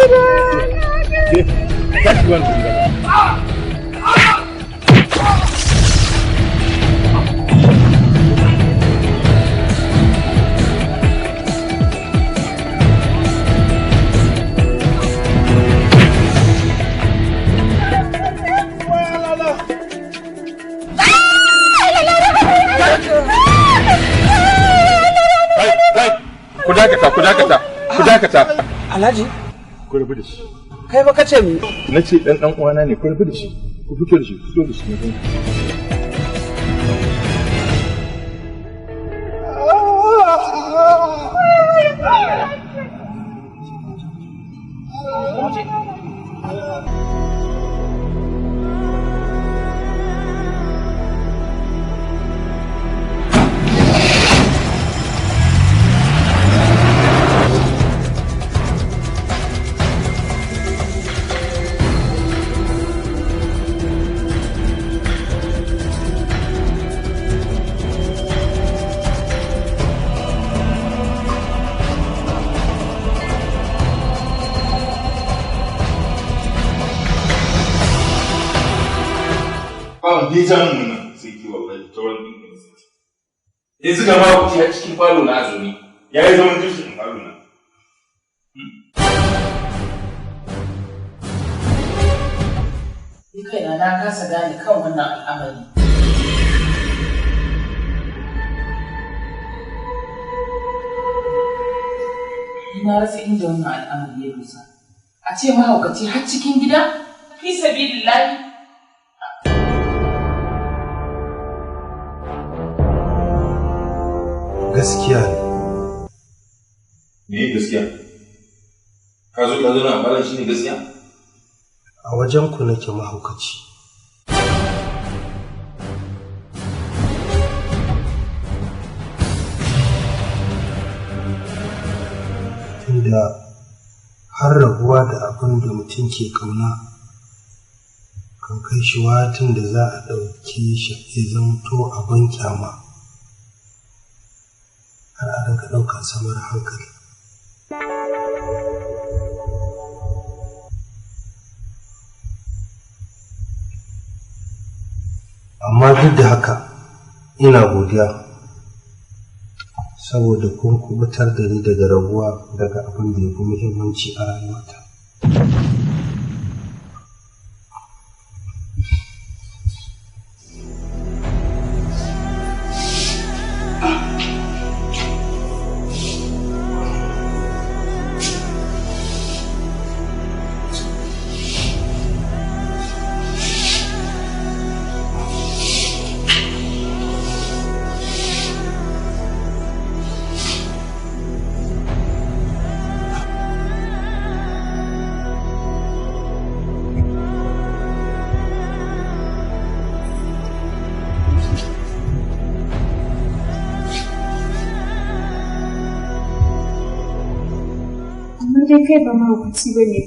Ke, tashi wani gaba. Kai, kai, ku dakata, ku dakata, ku dakata. Alhaji, Ku rabu da shi. kai ba kace mi. Na ce dan dan uwana ne, ku rabu da shi. Ku fito da shi, ku fito da shi. Na ganka. Ba wanda ya ja mun wannan sai ki, wallahi tauran din ne sai. Yanzu ga ma ku a cikin falo na azumi. Ya yi zaman dirshin falo na. Ni kaina na kasa gane kan wannan al'amari. Ni na rasa inda wannan al'amari ya dosa. A ce mahaukaci har cikin gida? Fi sabilillahi. Gaskiya ne. Me gaskiya? Ka zo ka zauna a falon shi ne gaskiya? A wajen ku nake mahaukaci. Tunda har rabuwa da abin da mutum ke ƙauna kan kai shi watan da za a ɗauke shi ya zamto abin kyama, har a rinka ɗaukar samar hankali. Amma duk da haka ina godiya saboda kun kubutar da ni daga rabuwa daga abin da ya fi muhimmanci a rayuwata. Amma dai kai ba mahaukaci ba ne.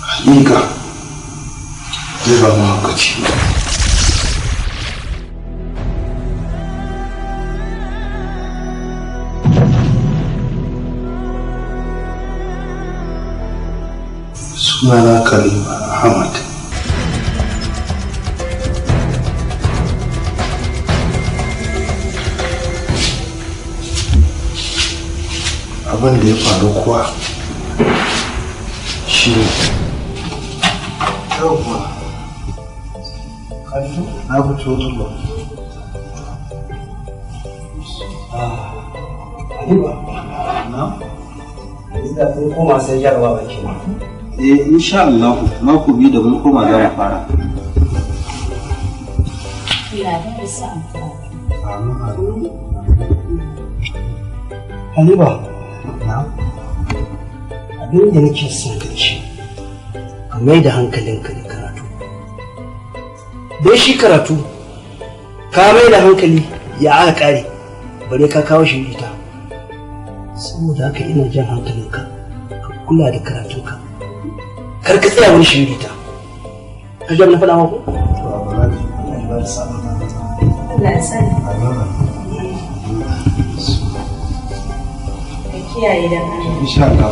Hakika, zai ba mahaukaci ba. Sunana Khalifa Ahmad. Abin da ya faru kuwa shi ne, yawwa, na fito zuwa. Habiba, Na? yanzu da kun koma sai jarabawa kenan. Eh, insha Allah, mako 2 da mun koma za mu fara. Allah ya ba sa amfani. Amin, amin. Halima, na abin da nake son ka ci, ka mai da hankalinka da karatu. Don shi karatu, ka mai da hankali ya aka kare, bare ka kawo shi ita. Saboda haka ina jan hankalinka, ka kula da karatunka. Kar ka tsaya wani shirita. Ka ji abin da faɗa mako? Allah ya ba da sa'a. Allah ya sani. Ka kiyaye da Allah. Insha Allah.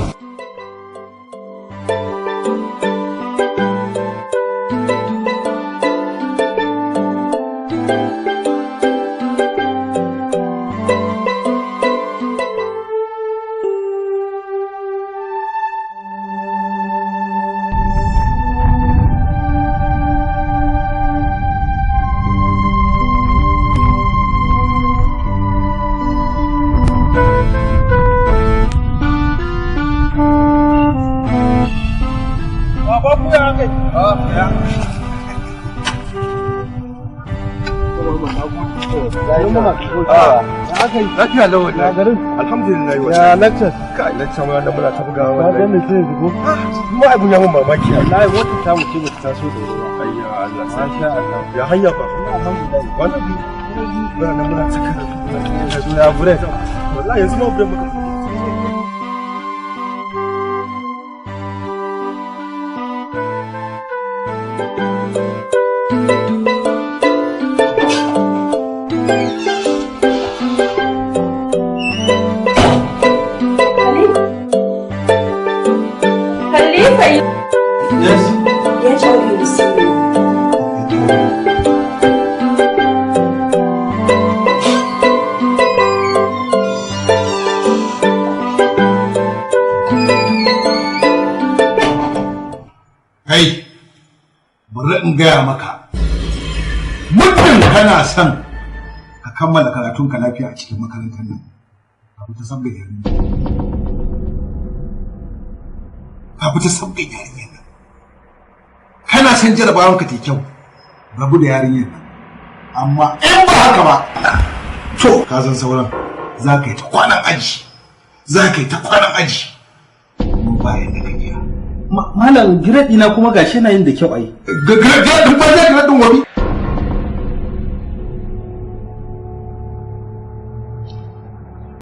Lafiya lau wallahi. Garin? Alhamdulillah Ya wallahi. lectures. Kai, lecture ma nan muna ta bugawa Ka wallahi. ga mai sai zubo? Kuma abun ya mun mamaki. Wallahi wata ta mu ce ba ta taso da wuri ba. Ayya Allah sarki. Masha Allah. Ya hanya fa. Alhamdulillah. Wannan bi. Muna nan muna ta karatu. Yanzu ya bure. Wallahi yanzu ma bure muka. Khalifa. Yes. Ya ce wani see you. Kai, bari in gaya maka, muddin kana son ka kammala karatunka lafiya a cikin makarantar nan, ka fita sabgar yarinya, ka fita sabgar yarinyar nan. Kana son jarabawanka ta yi kyau, rabu da yarinyar nan. Amma in ba haka ba, to ka san sauran, za ka yi ta kwanan aji, za ka yi ta kwanan aji, kuma bayan da ka biya. Malam, grade ɗina kuma gashi yana yin da kyau ai. Grade ɗin ba zai grade ɗin wani.